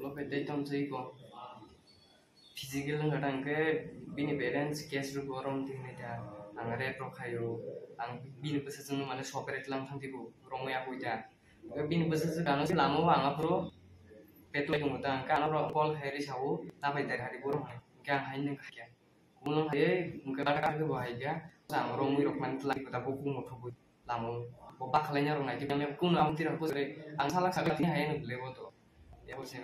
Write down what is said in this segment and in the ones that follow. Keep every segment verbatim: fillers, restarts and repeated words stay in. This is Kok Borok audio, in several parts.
Oke, tei tong sui ko. Physical wngkha ta hwnkhe bini parents case rwgo oro wngtwi hwnwi ta. Ang rape rok khaio, ang bini bwsajwkno mane separate lang thangtwi bo romwi apui ta. Hwnkhe bini bwsajwk ano se lama o ang aphuru petlai tongo ta, hwnkhe ano borok call khai rwi sao, "Ta bai dai hari borok," hwnwi. Hwnkhe ang hai nang kha khe. Kuno hai, hwnkhe bata khe bo hai khe, ang romwi rok mani tlai kota bo kuno thubui. Lama o bo bakhalai na rok nai khe, kuno ang tira ko sere, ang salak salak ni hai no bele bo to. Ya bo se.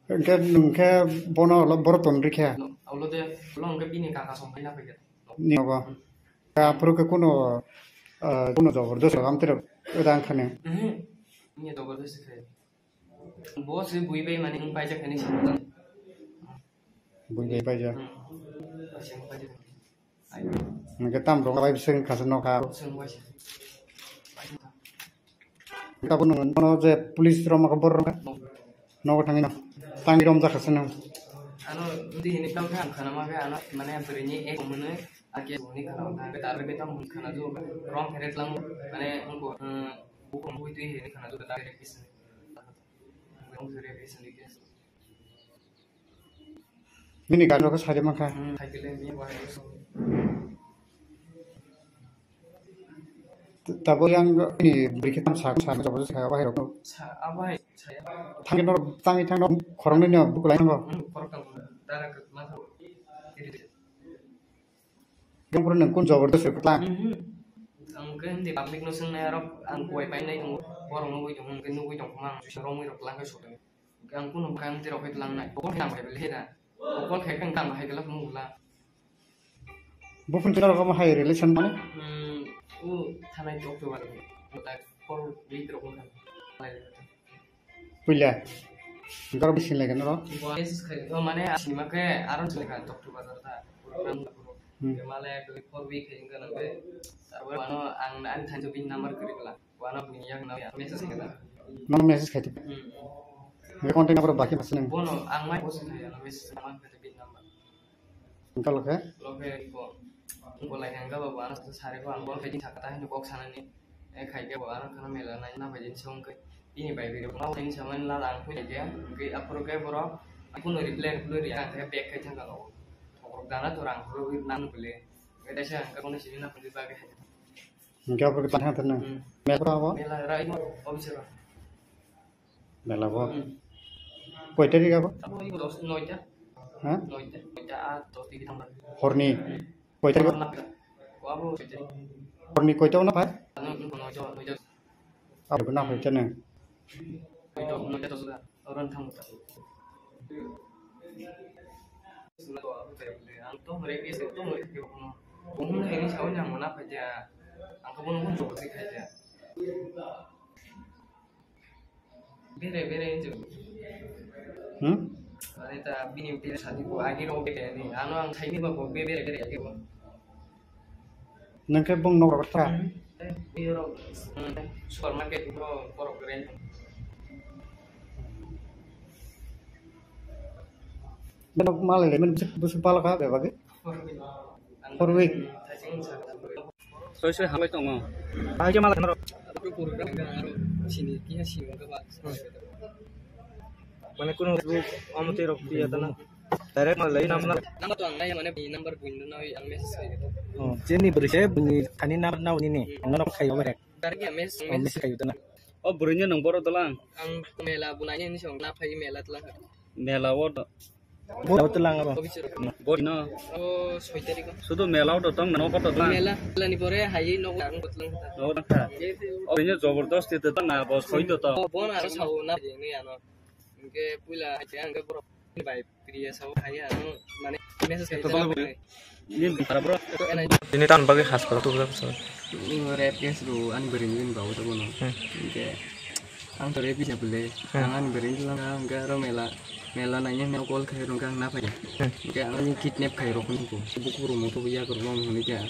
Hwnkhe, hwnkhe bono ulo boro ton rikhe. No, ulo de, ulo hwnkhe bini kaka som bai na phaikhe. Ni abo. Hmm. Ka phuru khe kuno, ah, kuno jabardast am tira uda ang khane. Mhm. Ni jabardast khe. Bo se bui bai mani wng paijak hinwi sago. Bui bai paijak. Hmm. Bo se wng paijak. Ai. Hwnkhe tam rok bai bising khasa nokha. Bo se wng paijak. Tabuk nwng bono je police rok maka borok rok. Nogo thangwi no. Tangwi romjak khasa nwng. Ano hindi hini tang kha ang khana ma khe ano mane bwrwi ni ek mwnwi ake hwnwi khana ma khe tar be tang hwn khana ju rong khere tlang mane wngbo bukhong bui twi hini khana ju ta khe kis. Wng khere kis ni kis. Bini gari rok sari mankha. Hmm, cycle ni bahai. Tabuk yang ni bwrwi khe tam sak sak jabardast kha bahai rok. Sa, ah, bahai, saya. Thangwi norok tangwi thang norok khoroknwi no bukulai nango. Hmm, khoroknwi. Dara khe ma thang. Yang pura nang kun jabardast khe tlang. Mhm. Ang khe hindi public no swngnai arok ang kuwai painai tongo. Borok nugwi tongo, hwnkhe nugwi tongkha ang romwi rok tlang khe sotwi. Ang kuno kang tiro khe tlang nai. Okol khe tang bai bele da. Okol khe kang tang bai khe lak mung la. Buphun tino rok hai relation mane? Hmm, u thanai tok to bar. Mata kol ri tiro kong kan. Puila. Garo bisin lagi noro. Bo message khai. O mane asima khe aron sile kha tok to bazar ta. Hmm. Male kol wi khe inga nang be. Tarbo ano ang an thanjo bin number kri bla. Wana buini yak na ya message khe da. Nono message khai tip. Hmm. Nge contact number baki masa nang. Bono ang mai post khai ya message ma khai bin number. Engka lokhe? Lokhe ko. Ko lai hanga ba wana sa sare ko ang bol khai din thaka ta hin kok sanani. E khai ke ba wana khana mela nai na bai din song kai. Ini bai video ko na ini saman la lang phu ke. Ke apro ke boro. Aku no reply reply ri ang ke back khai thang ka lo. Thok dana to rang pro nan bole. Ke da sa ang ka kono sini na phu ba ke. Hingke aphuru tang thang thang. Hmm. Mela pura abo? Mela rai mo, obisero. Mela bo? Hmm. Koi tarik abo? Abo imo dos, noita. Ha? Noita, noita, ah, dos tiki thang. Horni? Hmm. Koi tarik? Horna pira. Ko abo koi tarik? Horni koi tarik na phai? Ano, noita, noita. Abo na phai chane. Noita, noita dos da. Oran thang ta. Ang to hore ke se to hore ke kono. Kono hini sawi na mona phaja. Ang ko bono kun jokti khaja. Bere bere injo. Hmm? Ani ta bini bere sadi ko agi ro bere ni. Ano ang thaini ba ko bere bere agi ko. Nang khe bong nok rok ta? Hmm. Bini rok, hmm, supermarket bro, borok rent. Bini nok malai le, bini bwswk, bwswk pala kha bebak ge? Four week. Four week. Soi soi halai tongo. Bahai khe malai norok. Sini, kiya sini, Hmm. Mane kuno Facebook omo tei rok piya tana. Direct ma lai nam na. Number to ang nai mane bini number buino nai ang message khai. Oh, jeni bwrwi se bini thani number nao nini. Hmm. Norok khai obo rek. Direct ya message. Oh, message khai tana. Oh, bwrwi ni nang boro dolang. Ang mela bunai ni song na phai mela tla. Mela o do. Bo to lang abo. Bo no. Oh, soi tarik. Sudo mela o do tong no ko to tong. Mela, mela ni pore hai no ang botlang. No tong kha. Oh, ini jabardasti to tong na bo soi to to. Oh, bo na aro sao na ni ano. Hingke puila hai te hingke borok bai priya sao hai ano mane message khai to tala bole. Ini para bro. To enai. Ini tan bagi khas kalau tu bro. Rape case ro ani beri ni bawo to bono. Hmm. Hingke ang to rape bisa bole. Hmm. Ang ani beri ni lang ang ga ro mela mela nai ne call khai rong kang na phai. Hmm. Hingke ang ani kidnap khai rok ko. Buku ro mo to ya ko ro mo ni kya.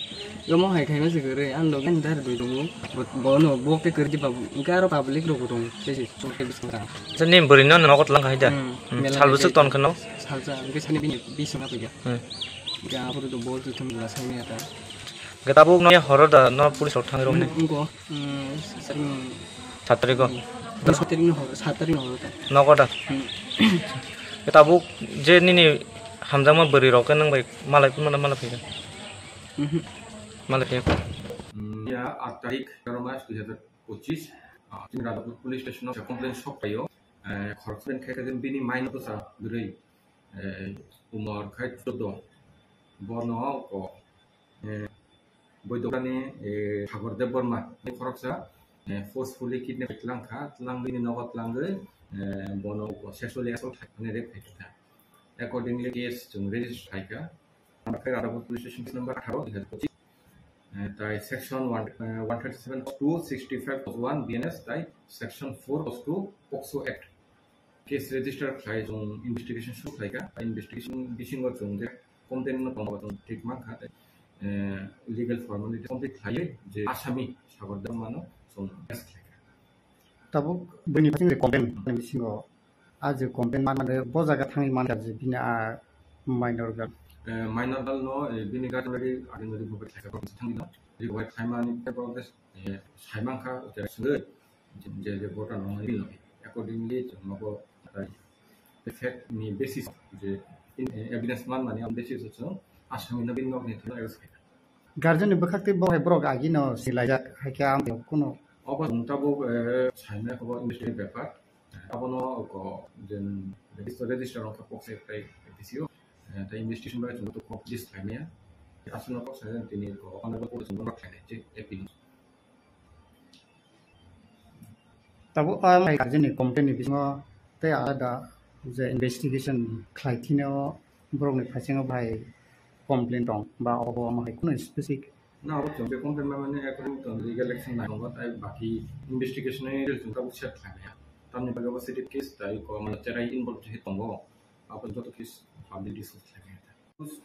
Yo mo hai khai ma se gere an lo gan dar do mo. Bono bo ke kerji babu. Hingke aro public ro ko dong. Tei se. Sini bwrwi no nogo tlang khai da. Hmm, hmm, mela sal bwswk ton kheno. Salsa, hingke sani bini bising na phaikha. Hmm. Hingke aphuru do bol tu thum la sai maya ta. Hingke tabuk no horo da no police rok thang rok ni. Hmm, hingko, hmm, sering. Satriko. Hmm. Sat tarik ni horo, sat tarik ni horo ta. Nogo da. Hmm. Tabuk je nini hamjakma bwrwi rok khe nwng bai malai phunmano malai phai kha. Mhm. Malai phai kha. Hmm, ya, aat tarik, egaroh mas dui hazar pochis, ah, chini Radhapur police station o complaint sok phaio. Eh, khoroksa khe khe bini maino bwsa bwrwi, eh, umor khai chuddo. Bono ko, eh, Boidogani, eh, Sagor Debbarma, ni khoroksa, eh, forcefully kidnap tlang kha, tlang bini nogo tlangwi, eh, bono ko sexually assault khai, mane rape khai kha. Accordingly, case chwng register khai kha. Amkhe Radhapur police station case number atharo, dui hazar pochis. Eh, tai section one, eh, one thirty-seven two sixty-five one B N S tai section four two POCSO Act. Case register khlai chwng investigation suru khlai kha. Investigation bisingo chwng je complaint no tongma chwng thik man kha. Eh, legal formality complete khlaiwi je asami Sagor Debbarma no chwng arrest khlai kha. Tabuk bini bisingo complaint ni bisingo a je complaint man mane bo jaga thangwi man je bini a minor girl. Eh, minor girl no, eh, bini guardian ri, guardian ri bo khlai kha, thangwi no. Ri bo khlai mani tei bo, eh, sai man kha, je, je, je, je, bo ta no, accordingly, chwng bo, eh, fact ni basis je, in, eh, evidence man mani, on basis o chwng asami no bini nok ni thani arrest khlai kha. Guardian ni bwkhak tei bo hai borok agi no silaijak, hai khe ang kuno. Obo chwng tabuk, eh, saimai obo investigation bepar. Abono ko jen register, register wngkha kok sai tai P C O, eh, tai investigation bai chwng to kok list khaimaya. Aswkno kok sai tini ko honorable court chwng bai khlainai je appeal. Tabuk a guardian ni complaint ni bisingo tei alada je investigation khlai thino borok ni phaisingo bai complaint tong ba obo omo hai kuno specific. Na, obo chwng je complaint ma mane according to legal action nai tongo, tai baki investigation ni result tabuk set khlaimaya. Tamni bagwi obo city case tai ko mane cherai involved je tongo. Abo joto case public discuss khlaimaya.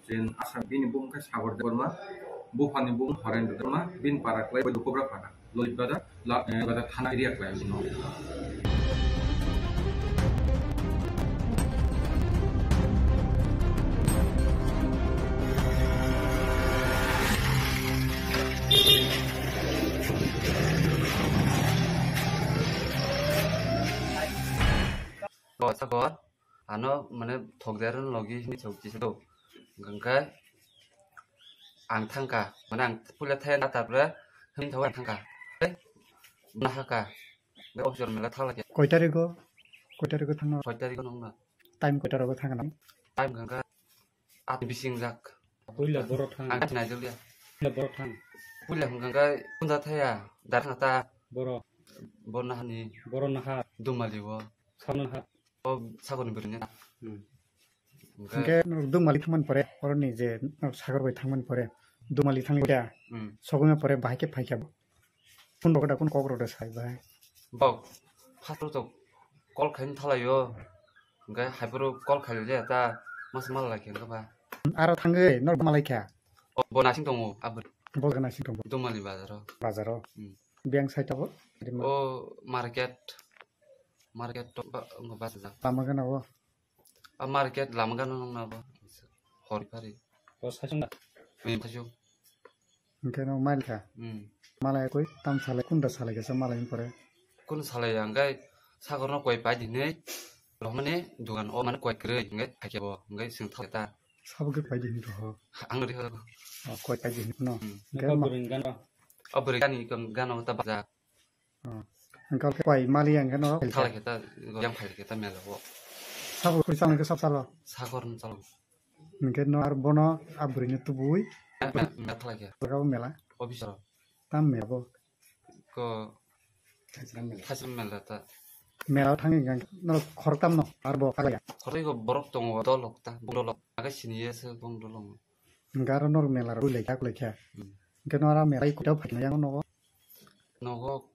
Jen asa bini bung khe Sagor Debbarma, buphani bung Horendra Debbarma, bini para khlai Boidokobra para. Lolip Bazar, la, eh, Bazar thana area khlai bini. O Sagor, ano mane thok der logi hini thok kisa do. Hwnkhe ang thangkha, mane ang puila thaya na, tarpore hwn thawi ang thangkha. Nahaka, be officer mela thala kya. Koi tarigo? Koi tarigo thangna? Koi tarigo nongna? Time koi tarigo thangna? Time hwnkha at bising jak. Puila borok thang. Ang thina joliya. Puila borok thang. Puila hwnkha kunda thaya, dar thangta. Borok. Borna hani. Borok naha. Dumali bo. Samna ha. O Sagor ni bwrwi na. Hmm. Hwnkhe norok Dumali thangmani pore, oroni je norok Sagor bai thangmani pore, Dumali thangli khe, hmm, sogwima pore bahai khe phaikha bo. Kun rok da kun kok rok da sai bahai. Bok, first rok to call khaini thalaio. Hwnkhe haiphuru call khailya ta mas mal lai khe ba. Aro thangwi norok malai kha. O bo nasing tongo, abot. Bo nasing tongo. Dumali bazaro. Bazaro. Hmm. Biyang side abo? O market, market to ba, ba, ba, lama gana o? A market lama gana nung na ba? Hori pari. O sasung na? Mim sasung. Hwnkhe no mail kha? Hmm. Malai koi tam salai, kunda salai kasa malai pore? Kun salai ang gai Sagor no koi pai dinai. Romani dugan o mane koi kwrwi hwnkhe thakya bo hwnkhe sing thok ta. Sabo khe pai dinai roho. Ang ri ho. O koi pai dinai no. Hmm. Hwnkhe ma- O bwrwi gana ta bajak. Oh. Hwnkhe khe pai mali yang khe no. Thala khe ta, yang phai khe ta mela bo. Sabo kuri chalo khe sab chalo. Sagor no chalo. Hwnkhe no ar bono a bwrwi no tubui. Mela thala khe. Jaga bo mela. Office ro. Tam mela bo. Ko. Thaicham mela ta. Mela thangwi hwnkhe no khoroktam no ar bo kaya. Khoroi ko borok tongo dolok ta, dolok. Aga sini ye se bong dolok. Hwnkhe aro norok mela rok builai kha, builai kha. Hmm. Hwnkhe no aro mela kotha phaikna yang nogo? Nogo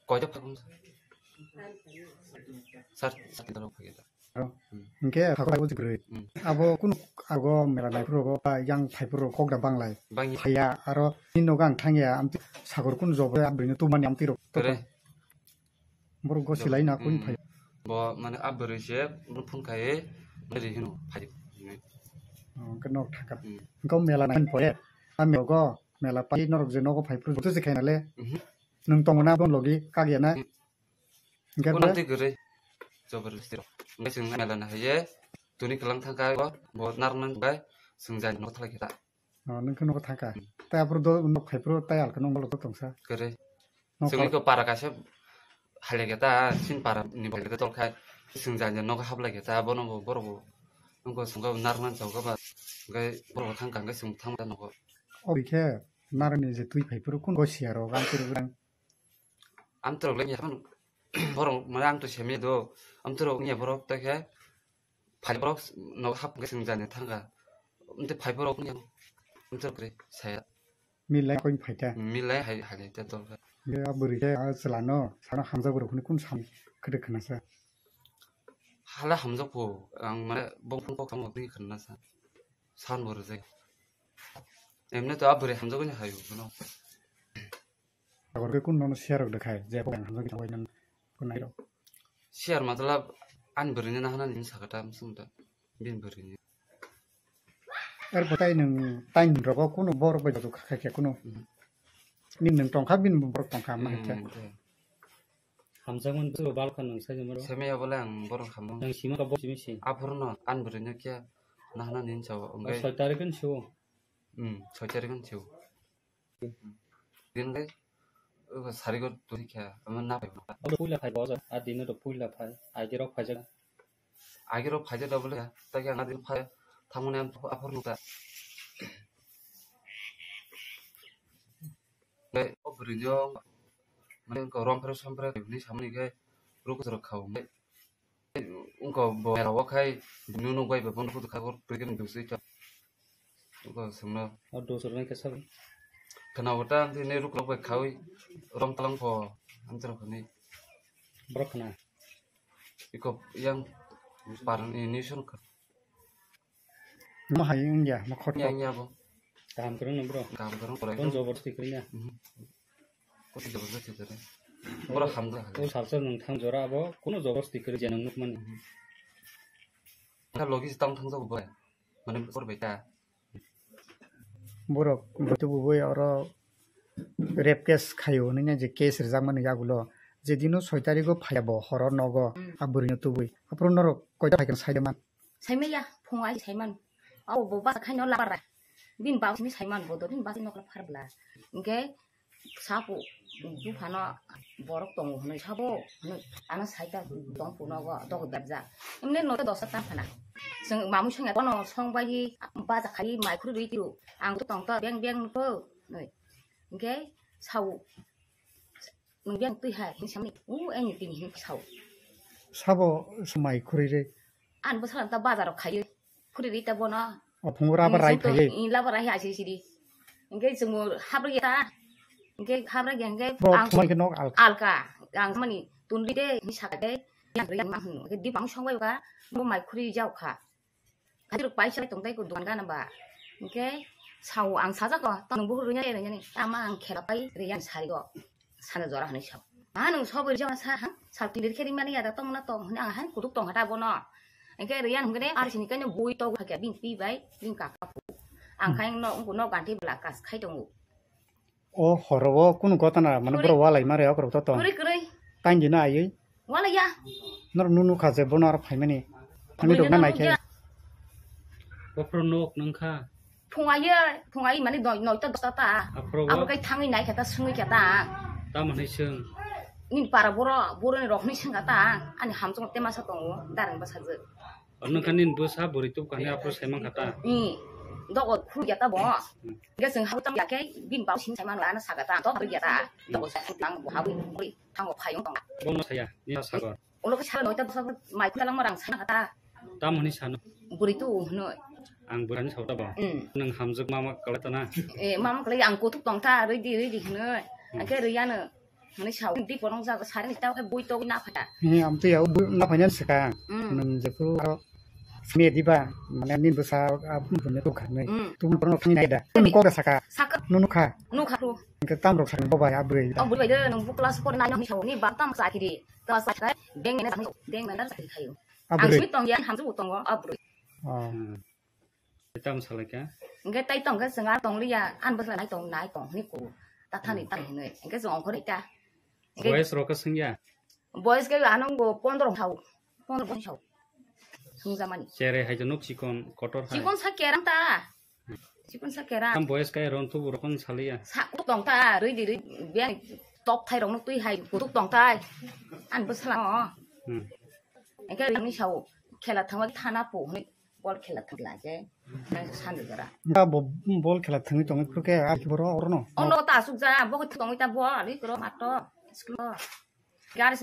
koita phakung sa. Sar, sar taro phakita. Aro, hmm, hwnkhe phakung abo jibrwi. Hmm. Abo kunu ago mela naiphuru rogo ba yang phaiphuru rok kok da banglai. Bangya. Phaiya aro ni nogo ang thangya amtwi Sagor kunu jobo abwini tumani amtwi rok. Kore. Borok go silai na kung phai. Bo mane a bwrwi se phone khai ri hino phai. Oh, hwnkhe nok thangkha. Hmm. Hwnkhe mela nai pore. A mela go, mela pai norok je nogo phai phuru joto se khaina le. Mhm. Nwng tongo na bon logi kagya na. Hmm. Hingke Kuno abo twi kwrwi. Jobor bisi rok. Hingke chwng mela na haye. Tuni kwlang thangka bo, bo narwknani bai chwng jani nok thalai khe ta. Oh, nung khe nogo thangka. Hmm. Tai aphuru do nok phai phuru tai alka nung bolok tongsa. Kwrwi. Nok Chwng kal- iko para kaisa halai khe ta, sin para ni bai khe tol khai. Chwng jani nok hablai khe ta, bono bo borok bo. Nungko chwng narwknani chao khe ba. Hingke borok bo thangka hingke chwng thangma nogo. Obo khe narwkni je twi phai phuru kun go siya rok ang kwrwi rang. Amtwrok le yaphano borok mane ang to semi do. Amtwrok wngya borok ta khe phai borok no hap khe swngjani thangkha. Amtwi phai borok wngya amtwrok kre saya. Milai koi phaita. Milai hai hai ta tol kha. Be a bwrwi khe a chwla no sana hamjak borok hwnwi kun sam kwrwi khna sa. Hala hamjak phu ang mane bong phun kok samok ni khna sa. San bo rwjak. Emne to a bwrwi hamjak ni hayu no. Agor ke kun nono share rok dekhai, je ko ang hamjak tawai nang kun nai rok. Share matlab an bwrwini na hana nin sakata musung ta. Bin bwrwini. Er bo tai nung, tai nung rogo kunu borok bai joto kha kha kunu. Mhm. Nin nung tongkha bin borok tongkha ma khe. Hmm, de. Hamjakmani bwswk bal kha nwng sai jemaro. Seme ya bole ang borok hamjak. Nang sima ka bo simi si. Aphuru no an bwrwino kya na hana nin chao. O soi tarikh ni sio. Hmm, soi tarikh ni sio. Din lai, o sarigo turi kha, ama na pai. Abo puila phai bo, a dino to puila phai, aige rok phaijak. Aige rok phaijak da bole, ta khe ang adin phai, thangmani am aphor nuta. Lai, o bwrwi jo, mane ko rom phre som phre ni samni khe, ruk rok khao. Wngkha bo mela o khai bini nuk bai bo bono photo kha kor twi khe nung dusui kha. Wngkha swngno. O dusur nai khe sabo. Khna bo ta tini ruk rok bai khaui rom talang pho amchwrang khani. Borok khna. Iko yang parang ini sun kha. Mo hai wngya, mo khot Yang kok. Ya bo. Kaham kwrwng no bro. Kaham kwrwng korai. Kon jobor thik kwrwng ya. Mhm. Koti jabardasti kwrwi. Borok hamjak hai. O salsa nwng thang jora abo kuno jabardasti kwrwi je nwng nukmani. Mhm. Kha logi tang thang jago bai. Mane bor bai ta. Borok botu bubui oro rape case khayo hwnwi je case rijak mani yagulo. Je dino soi tarigo phaiya bo horo nogo a bwrwino tubui. Aphuru norok koita phaikhe saide man. Saimaya phung ai saiman. Abo bo basa khaino labarai. Bin bau simi saiman bo do bin basa nokla pharbla. Hingke sapu buphano borok tongo hwnwi sabo hwnwi ano saita tongphuno go dogo berjak. Emne note dosa ta phana. Chwng mamu songya bono song bai baja khai mai khurui rwi tio. Ang to tong to beng beng nukho. Hingke sao nwng beng twi hai hin samni u eni tini hin sao. Sabo swmai khurui rwi. An bwsala ta bazar o khayo. Khuri ri ta bono. O phungo raba rai phai. Ila ba rai asi sidi. Engke chwng habri ta. Engke habri ge engke. Bo ang thumai ke nok alka. Alka. Ang mani tun ri de ni saka de. Yang ri yang ma hunu. Engke di bang song bai ba. Bo mai khuri jau kha. Hadir pai sai tong tai ko dukan gana ba. Engke sao ang saja ko. Tang bo ru nya nya ni. Ama ang khela pai ri yang sari go. Sana jora hwnwi sao. Ma nwng sobo rijak sa ha? Sal tindir khe rimani yada tong na tong hwnwi ang han kutuk tong hata bono. Engke riyan hwnkhe ar sini kaino bui tok hakya bini pi bai bini kaka phu. Ang khai no wngkhe no ganti bla kas khai tongo. O horo o kunu gotana mane boro walai mare okrok to tong. Kwrwi kwrwi. Taini dino ayui. Walai ya. Nor nunu kha je bono ar phaimani. Thangwi rok na nai khe. Bophro nok nang kha. Phungai ye, phungai mani noi, noita dosta ta. Aphro bo? Abo kai thangwi nai khe ta, sungwi khe ta. Tamo hwnwi swng? Nini para boro, boro ni rok hwnwi swng kha ta. Ani hamchwng te masa tongo, darang bwsajwk. Ano kha nini bwsa bwrwi tub kha hwnwi aphro sai man kha ta. Ni, dogo khuluk ya ta bo. Hmm. Ge swng habo tam ya khe, bini bau sini sai man la, ano sa kha ta, dogo ya ta. Dogo sa khuluk ang bo habwi, bwrwi thango phayung tong. Bono saya, ni sagor. Ulo khe sal noita bwsa mai khuluk lang ma rang sai man kha ta. Tamo hwnwi sano? Bwrwi tu hwnwi. Ang bwrani sao ta bo. Hmm. Nwng hamjwk mama kwlai ta na? Eh, mama kwlai ang kuthuk tong ta, rwi di, rwi di hwnwi. Hmm. Ang khe rwi ano. Hwnwi sao, di porong jaga sari ni ta khe bui togwi na phata. He, am tu ya, bui na phanya saka. Hmm. Nwng je pu aro simi di ba, mane nin bwsa, a, bune tu kha nai. Hmm. Tu porong thang nai da. Kok da saka. Saka. Nunu kha. Nu kha tu. Ke tam rok sang bo ba ya bwrwi. Oh, bwrwi de, nwng bu class four nai no hwnwi sao, ni ba tam sa khiri. Ta sa khai, deng mena, deng mena sa khayo. Ang simi tong ya, hamjwk tongo, abrwi. Oh. Hmm. Tam salai kha? Engke tai tong khe chwng ar tong liya, an bwsla nai tong, nai tong hwnwi ku. Ta thani tam hinwi. Engke chwng ongkhor ita. Engke boys rok khe swngya? Boys ke anong go pondro thau. Pondro boys thau. Sung jamani. Chere hai nuk chikon kotor hai. Chikon sa kerang ta. Chikon sa kerang. Tam boys kai ron tu burokon saliya. Sa kuk tong ta, rui di rui, bian top thai rong nuk tui hai, kutuk tong ta. An bo sala mo. Hmm. Engke ni sao, khela thangwa thana po, ni bol khela thang la je. Nang san de jara. Ba bo-, bol khela thangwi tongwi phuru khe a boro oro no. Ono ta asuk ja, bo tongwi ta bol, ali kro mato, school. Gari